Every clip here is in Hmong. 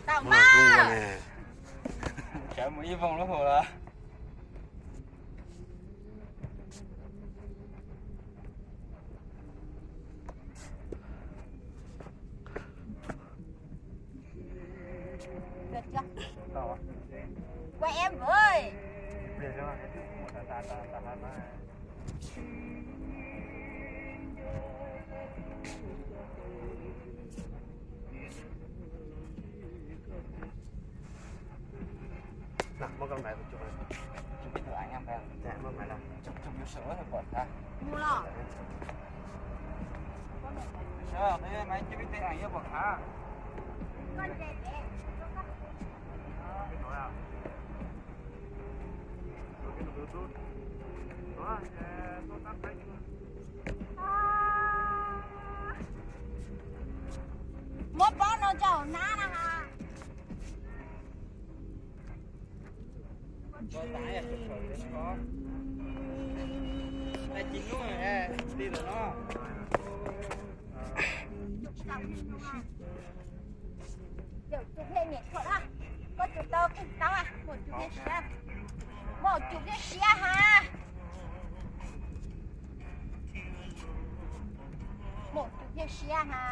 Tau mas. Sawv mus ib voo lub hauv los. Qua em với. Muab koj máy chụp. Chụp cái tụi ảnh em kìa. Dạ, muab máy lên. Chụp, chụp vô sổ thì bỏ thả. Mua lò. Sổ, cái máy chụp cái tụi ảnh em bỏ thả. Con về để. Cái nổi à? Rồi cái nổi tôi. Đó, tôi tắt máy. Muab pob no rau na na ha. Yawm Coob, niam tshuam na, koj tus tau koj tau, muaj cus thiab siab, muaj cus thiab siab ha. Muaj cus thiab siab ha.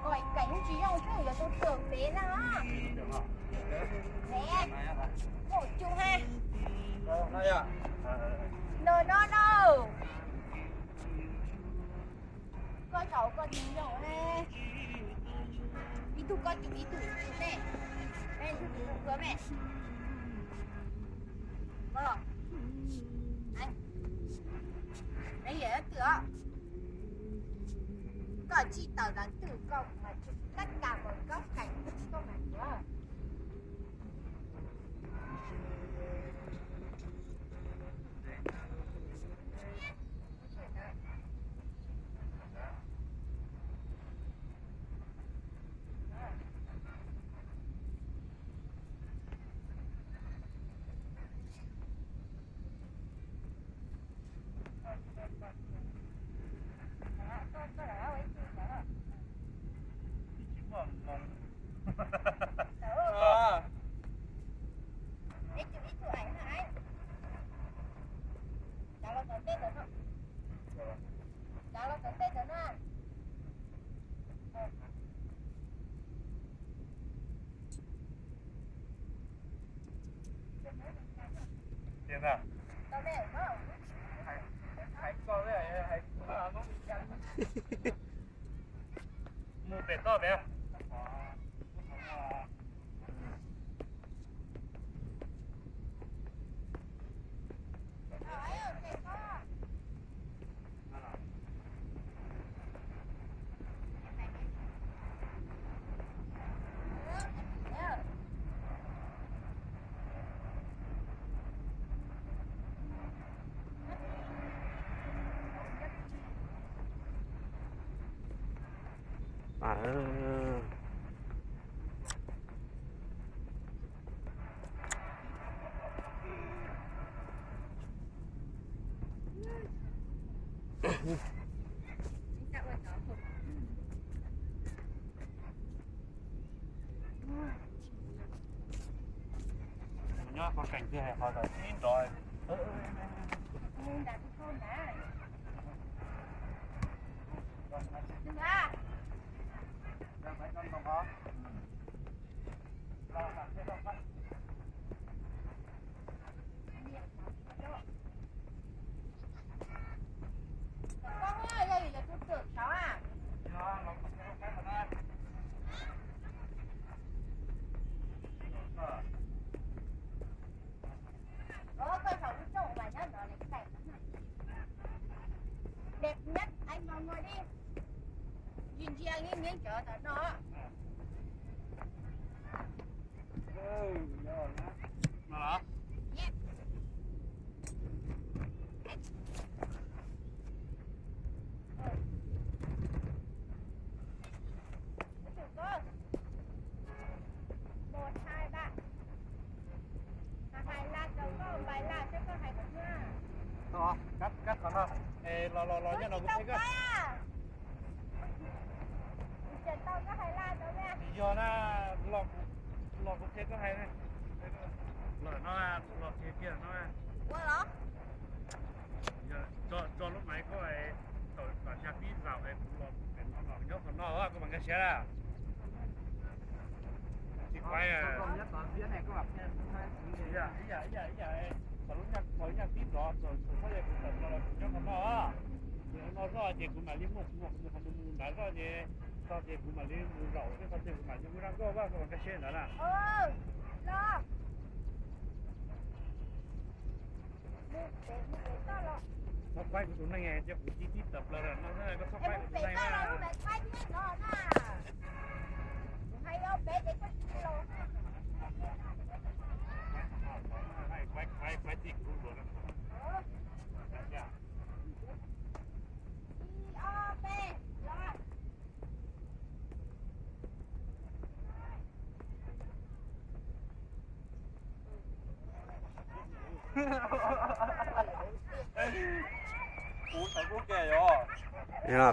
Koj keem tsis zoo xwb yuav tus twg pem na. Muaj cus ha. No no no. Koj thaum koj tsis zoo ne, ib tug koj cus ib tug cus ne, ib tug cus me. Koj, yam twg os, koj tsis tawm los twg koj mas tsis teb kas mas koj kheev koj mas yuav. Mus pem toj pem. Nyob qhov keem twg hais qhov tod tib nrov. Đẹp nhất anh vào ngồi đi. Nhìn chị anh ấy miếng chó tao nó. Los los los, nyob no kuv qhia koj. Tsis yog na, los kuv qhia koj hais na. Los no, los kiag kiag no. Tso lub maiv koj, kom nyag pib zaum es kuv los pem no, nyob qhov no koj mam nkag siab na. Tsis quav, ib yam ib yam, thaum lub nyag pib nrov, thaum nyag pib nrov los kuv tawm los kuv nyob qhov no. Kuv nyob no zoj ces kuv mam li muaj kuv mus qhov mus mus nrad zoj ces, txog ces kuv mam li mus zaum, txog ces kuv mam li mus zaj nkauj vaj, koj mam nkag siab ntawd na. Txhob faib kuv tus neeg, cia kuv tib tib tawm plaws no, koj txhob faib kuv tus neeg na.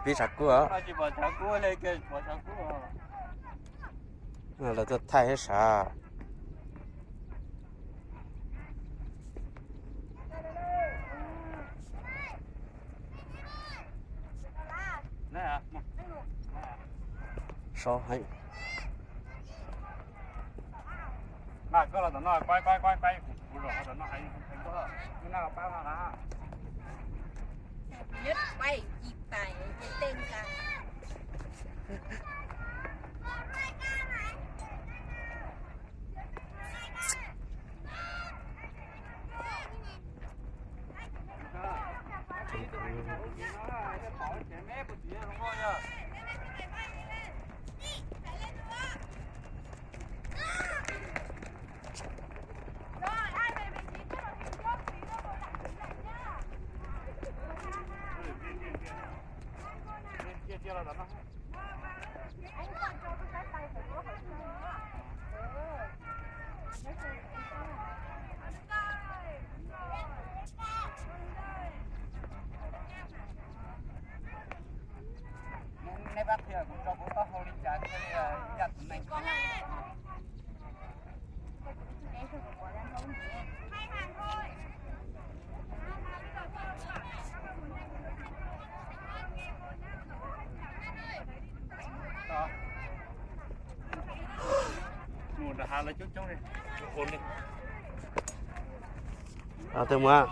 Pib tshav kub. Lawv tuaj thaij thiab sav. Sov heev. Koj los tom no, kuv, kuv, kuv, kuv zaum tom no hais, koj, koj pab no na. Nej pab qhia kuv tso kuv taub hau li cas thiaj li yaj tus neeg. Mus nram hav lawv coob coob li. Twb mus.